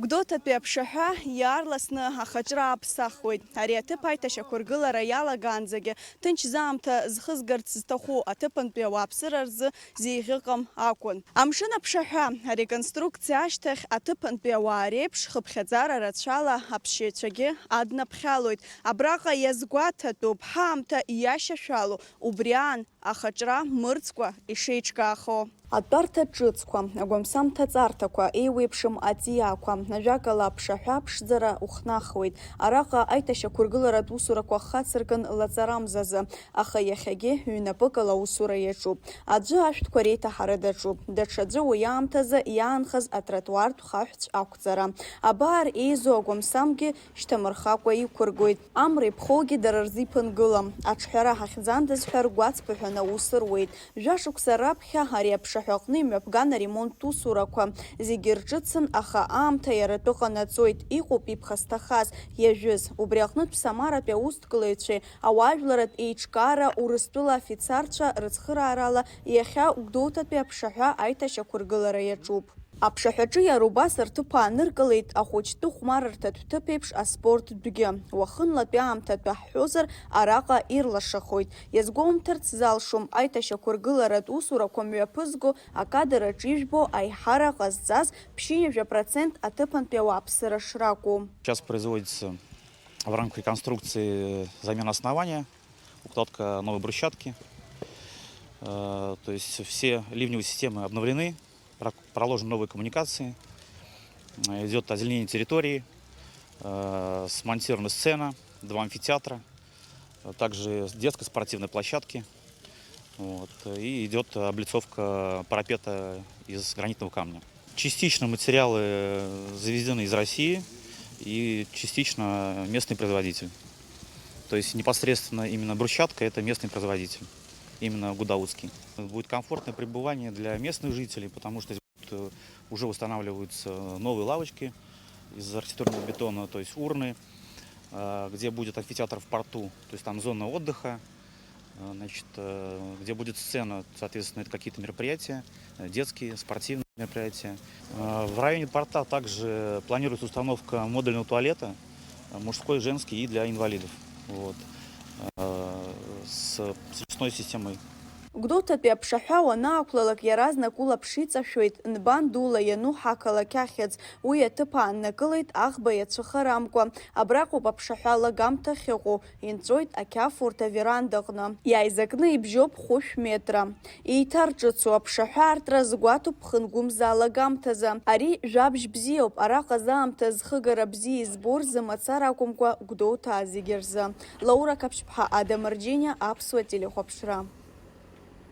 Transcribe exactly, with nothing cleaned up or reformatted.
Гәдоуҭатәи аԥшаҳәа иаарласны ахаҿра аԥсахуеит. Ари аҭыԥ аиҭашьақәыргылара иалагаанӡагьы ҭынч заамҭа зхызгарц зҭаху аҭыԥантәи ауааԥсыра рзы зеиӷьыҟам акәын. Амшын аԥшаҳәа ареконструкциа ашьҭахь аҭыԥантәи ауаа реиԥш хыԥхьаӡара рацәала аԥсшьаҩцәагьы аднаԥхьалоит. Абраҟа иазгәаҭатәуп ҳаамҭа иашьашәалоу убри аан ахаҿра мырӡкәа ишеиҿкаахо. Атәарҭа ҿыцқәа, агәамсамҭа ҵарҭақәа, еиуеиԥшым аҵиаақәа, ажәакала, аԥшаҳәа ԥшӡара ухнахуеит. Араҟа аиҭашьақәыргыларатә усурақәа хацыркын лаҵарамзазы, аха иахьагьы ҩнапыкала аусура иаҿуп. Аӡәы ашәҭқәа реиҭаҳара даҿуп, даҽаӡәы уи аамҭазы иаанхаз атротуартә хаҳәцә ақәҵара. Абар, еизо агәамсамгьы шьҭамырхакәа иқәыргоит. Амра иԥхоугьы дара рзы иԥынгылам. Аҿҳәара ҳахьӡандаз ҳәа ргәацԥыҳәаны аус руеит. Жәашықәса раԥхьа ари аԥшаҳәа аҟны имҩаԥган аремонттә усурақәа. Зегьы рҿыцын, аха аамҭа иара атәы ҟанаҵоит, иҟоуп иԥхасҭахаз, иажәыз. Убри аҟнытә Самаратәи аусҭгылаҩцәеи ауаажәларратә еиҿкаара Урыстәыла афицарцәа рыцхыраарала иахьа Гәдоуҭатәи аԥшаҳәа аиҭашьақәыргылара иаҿуп. Аԥшаҳәаҿы иара убас рҭыԥ ааныркылеит ахәыҷтәы хәмарырҭатә ҭыԥ еиԥш аспорт дәгьы. Уахынлатәи аамҭатәы ҳҳәозар, араҟа ирлашахоит. Иазгәоумҭарц залшом, аиҭашьақәыргыларатә усурақәа мҩаԥызго акадр аҿы ижәбо аиҳара ҟазҵаз ԥшьынҩажәа процент аҭыԥантәи ауааԥсыра шракәу. Сейчас производится в рамках реконструкции замена основания, укладка новой брусчатки. Э, То есть все ливневые системы обновлены, про- проложены новые коммуникации, э, идет озеленение территории, э, смонтирована сцена, два амфитеатра, а также детские спортивные площадки. Вот, и идет облицовка парапета из гранитного камня. Частично материалы завезены из России и частично местный производитель. То есть непосредственно именно брусчатка — это местный производитель, именно гудаутский. Будет комфортное пребывание для местных жителей, потому что здесь будут, э, уже устанавливаются новые лавочки из архитектурного бетона, то есть урны, э, где будет амфитеатр в порту, то есть там зона отдыха, э, значит, э, где будет сцена, соответственно, это какие-то мероприятия, э, детские, спортивные мероприятия. Э, В районе порта также планируется установка модульного туалета, э, мужской, женский и для инвалидов. Вот. Э, С с очистной системой. Гәдоуҭатәи аԥшаҳәа уанаақәлалак, иаразнак улаԥш иҵашәоит нбан дула иану ҳақалақь ахьӡ. Уи аҭыԥ ааннакылеит аӷба иацәыхарамкәа. Абраҟоуп аԥшаҳәа алагамҭа ахьыҟоу, инҵәоит ақьафурҭ аверандаҟны. Иааизакны ибжьоуп хәышә метра. Еиҭарҿыцу аԥшаҳәа аартра азгәаҭоуп ԥхынгәымза алагамҭазы. Ари жәабжь бзиоуп, араҟа заамҭа зхыгара бзиа избо рзы мацара акәымкәа, Гәдоуҭаа зегьы рзы. Лаура Қаԥшьԥҳа, Ада Марџьениа, Аԥсуа телехәаԥшра.